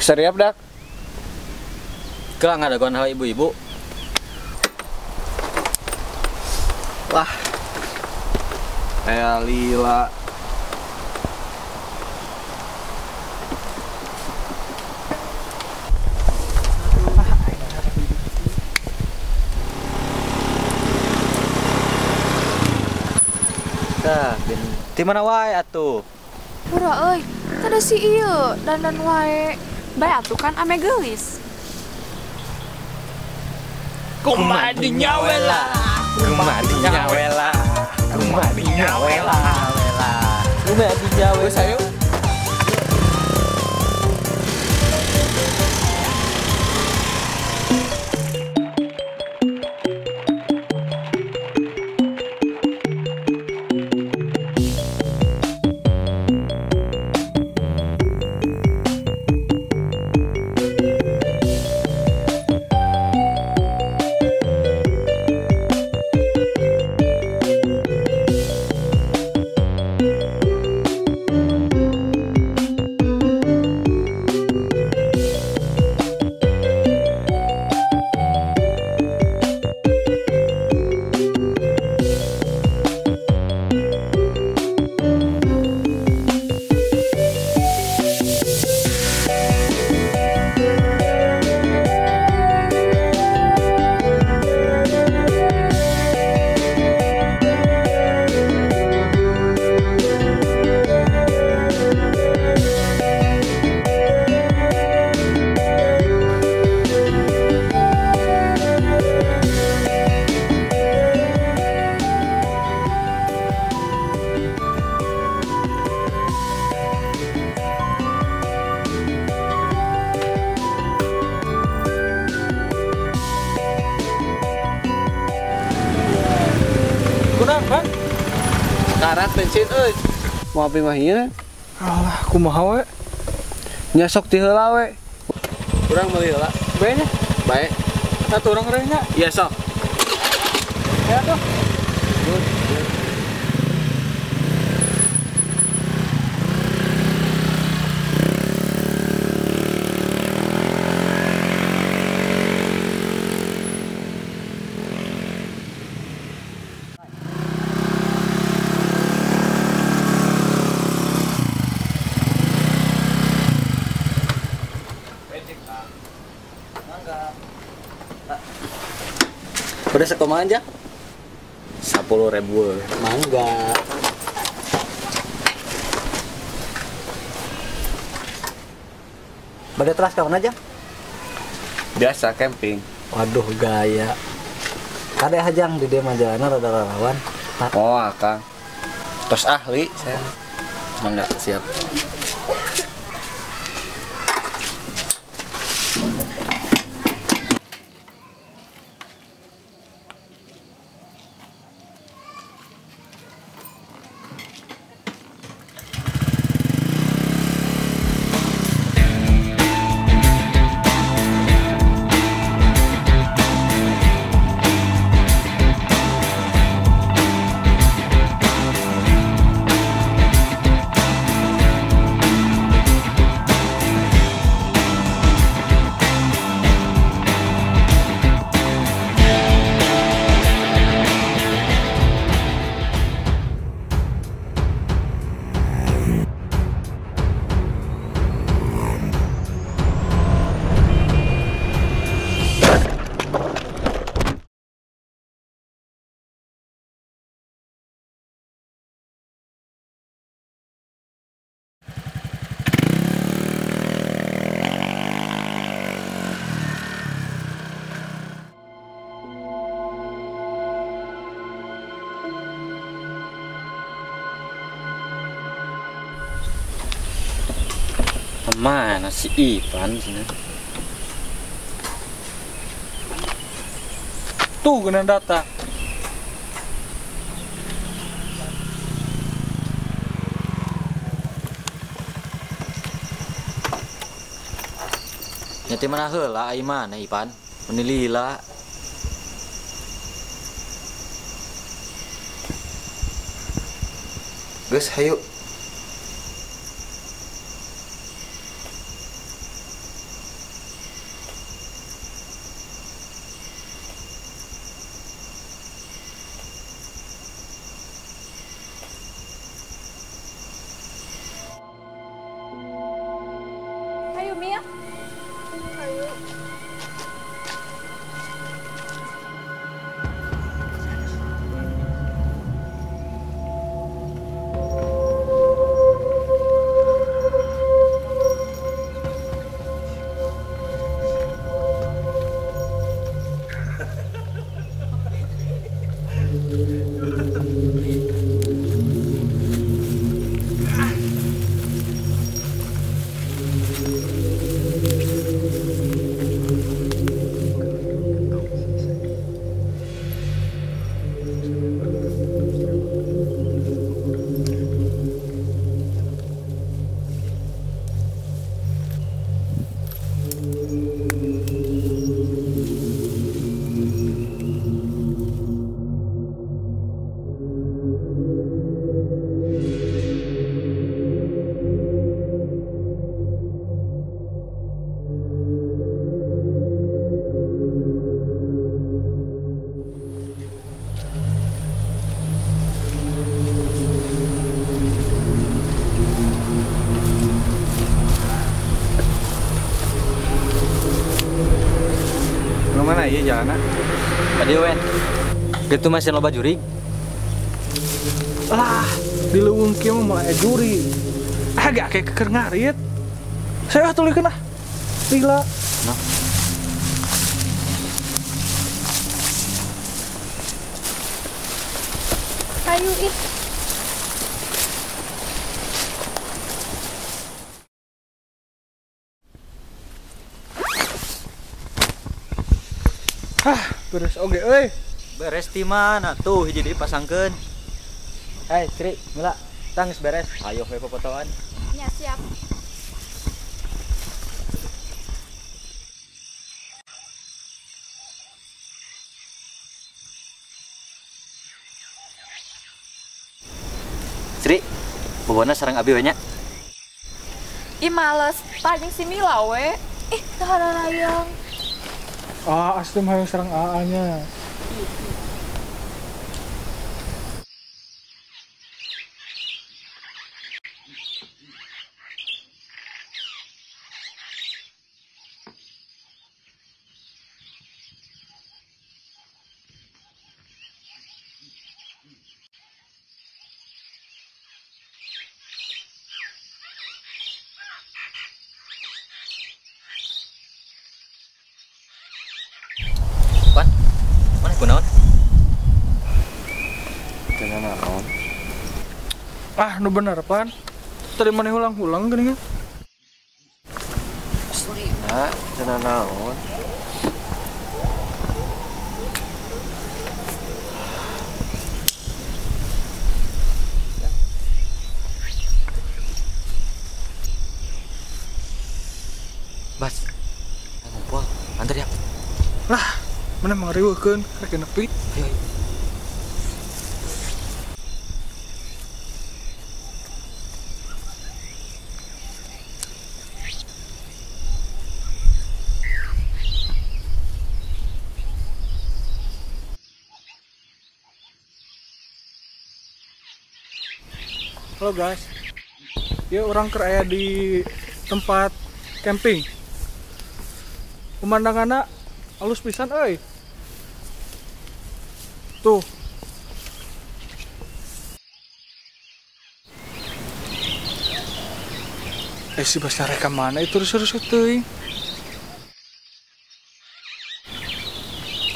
Seriap dak. Kelah ngadagoan hal ibu-ibu. Wah. Kayak lila. Tah, di mana wae atuh? Pura euy, kada si ieu dandan wae. Bae atuh kan ame geulis. Kumaha dinya we lah. Kumaha dinya we lah. Kumaha dinya we lah. Kumaha dinya we. Geus ayo. Karat bensin euy. Mau api mah ieu? Alah, kumaha we? Nya sok ti heula we. Urang meuli heula. Bae nya? Bae. Satu urang reh nya? Iya sok. Ya tuh. Udah sekomahan aja? 10.000. Mangga. Bade teras kapan aja? Biasa camping. Waduh gaya. Kade hajang di dia majalana rada rawan. Oh, akang. Tos ahli saya. Mangga, siap. Mana si Ipan sini? Tuh kena data. Nyati mana heula ai mana Ipan? Meni lila. Geus hayu. Mana iya jalan? Tadi wen. Gitu masih loba jurig. Lah, di leuweung kieu mah moal aya jurig. Ah, gak kayak keker ngarit. Saya tulikeun ah. Lila. Nah. Ayo ih. Hah, beres oge euy. Beres ti mana tuh hiji deui pasangkeun. Hei, Sri, mula. Tang geus beres. Ayo we popotoan. Nya siap. Sri, bobona sareng abi we nya. Ih males, tanya si Mila we. Ih, teu hararayang. Ah, asli mah yang serang AA-nya. Pan, mana kunaon? Teu naon. Ah, nu bener pan. Tadi maneh ulang-ulang geuning. Asli, nah, teu naon. Bas, ngumpul, antar ya. Lah, mana mangriweukeun rek nepi. Ayo, ayo. Halo guys, ya orang keur aya di tempat camping. Pemandanganna halus pisan euy. Tuh. Si Basna reka mana itu terus-terus teuing.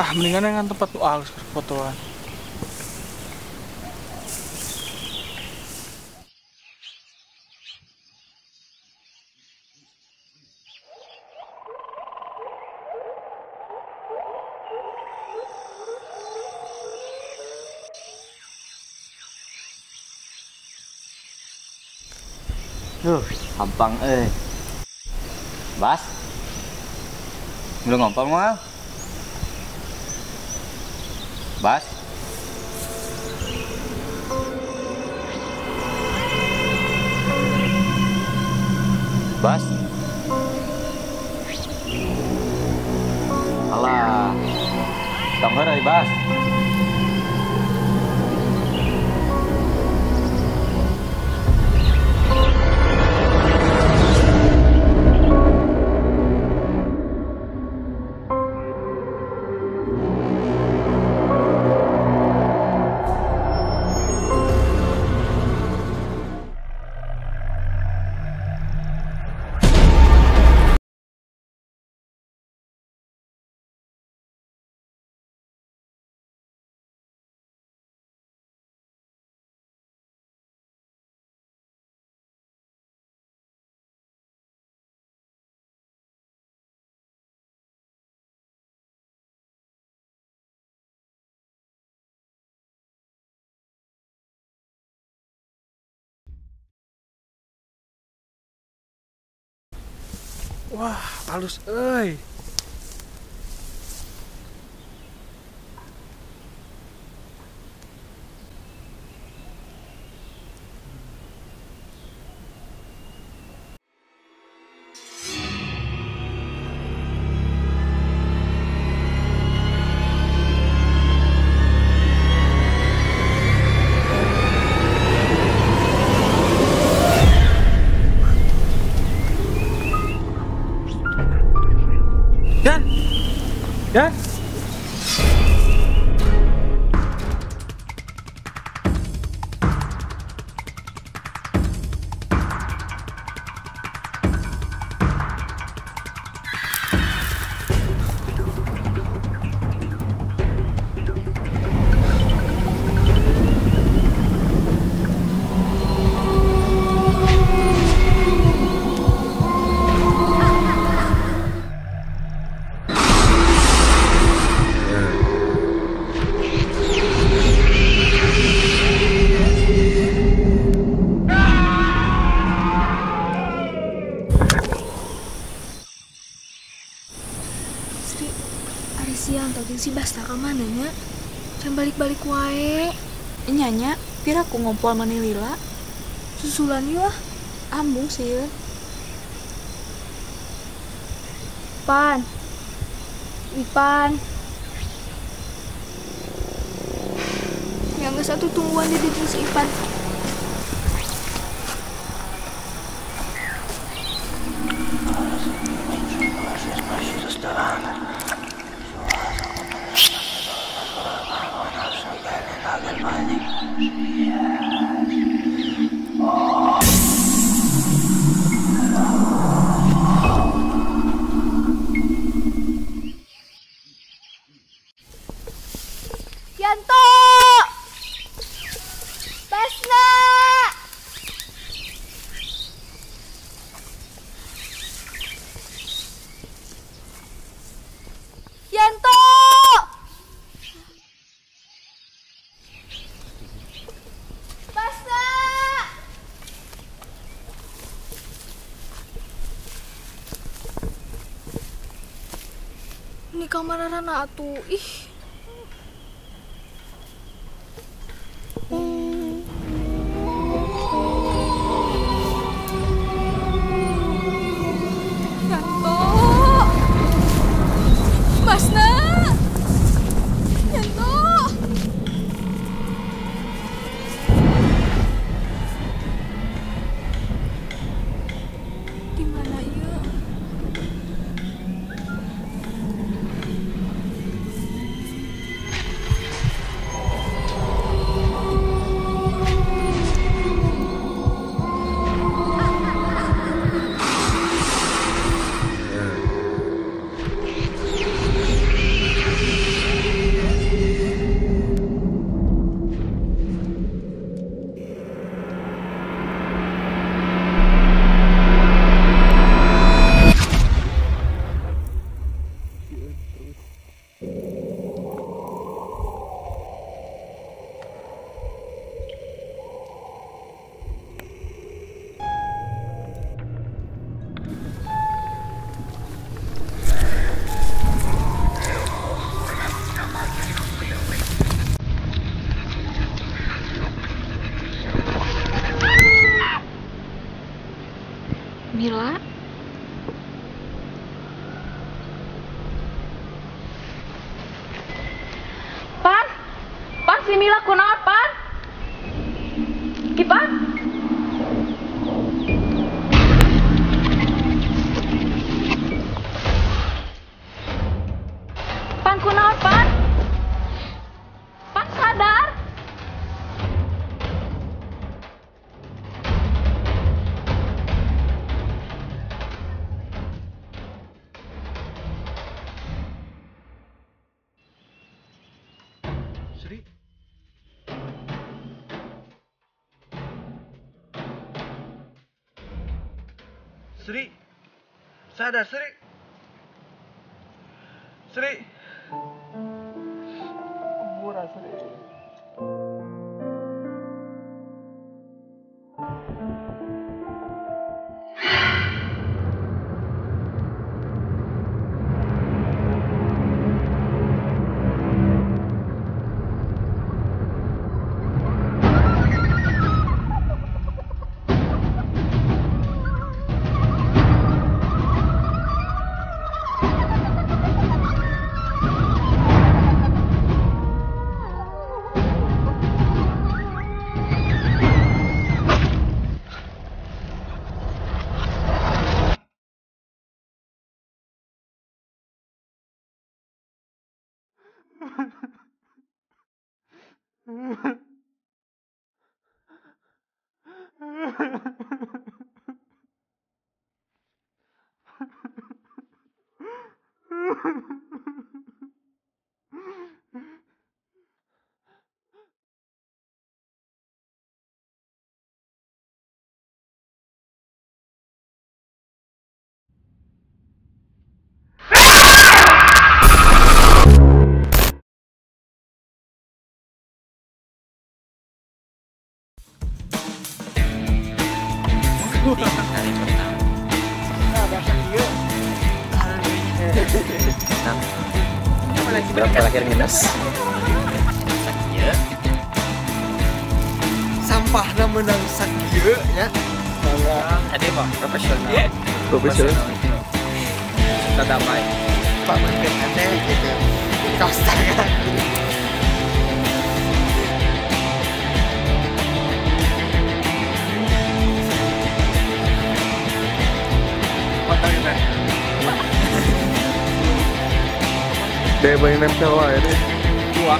Ah, mendingan dengan tempat nu halus fotoan. Duh, hampang euy. Bas. Belum ngompol moal? Bas. Bas. Alah. Tong heureuy, Bas. Wah, halus euy. Yan. Yan. Sri, ari siang tau jeung si Basta ka mana nya? Can balik-balik wae. Nya nya, pira ku ngompol maneh lila. Susulan yeuh ah. Ambung sieun. Pan. Ipan. Yang geus atuh tungguan di dieu si Ipan. Yanto! Basna! Yanto! Basna! Ini kamar Rana atuh, ih. Yanto, Basna, Yanto. Di mana ya? Mila? Pan? Pan si Mila kunaon, Pan? Ipan? Pan kunaon, Pan? Pan sadar? Sri. Sri. Sadar, Sri. Sri. Murah, Sri. Hari pertama. Berapa lahir minus? Sampahna menang sakieu nya. Tadi mah profesional. Profesional. Kita damai. Pak Menteri teh gitu. Kaos tangan. Deh, banyak nempel lah ini. Dua.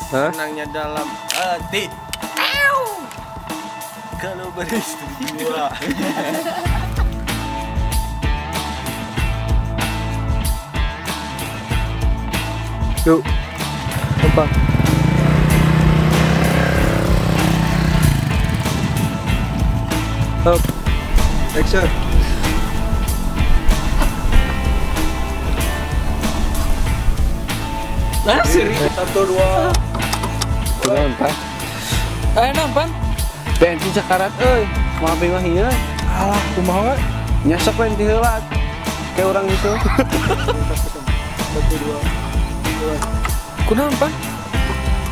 Hah? Senangnya dalam hati. Kalau beristri dua. Yuk, apa? Up, action. Nah, seri 1 2. Kunaon, Pak? Naon, Pan? Bensin sakarat euy. Moal mah ieu. Alah, kumaha we? Nya sok we ti heula. Kayak orang gitu. 1 2. Kunaon, Pan?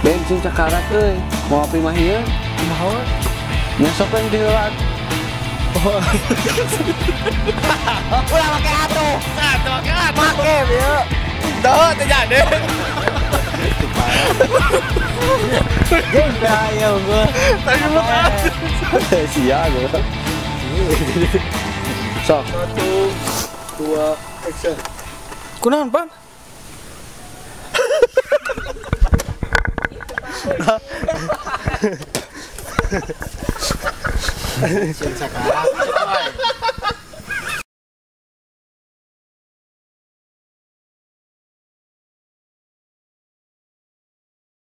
Bensin sakarat euy. Moal mah ieu. Kumaha we? Nya sok we ti heula. Oh. Ulah make atuh. Atuh make atuh. Make ieu. Tuh, terjadi. Gaya gua. Tadi lu kan. Sia gua. Sok. 1 2 action. Kunaon, Pan? Sakarat.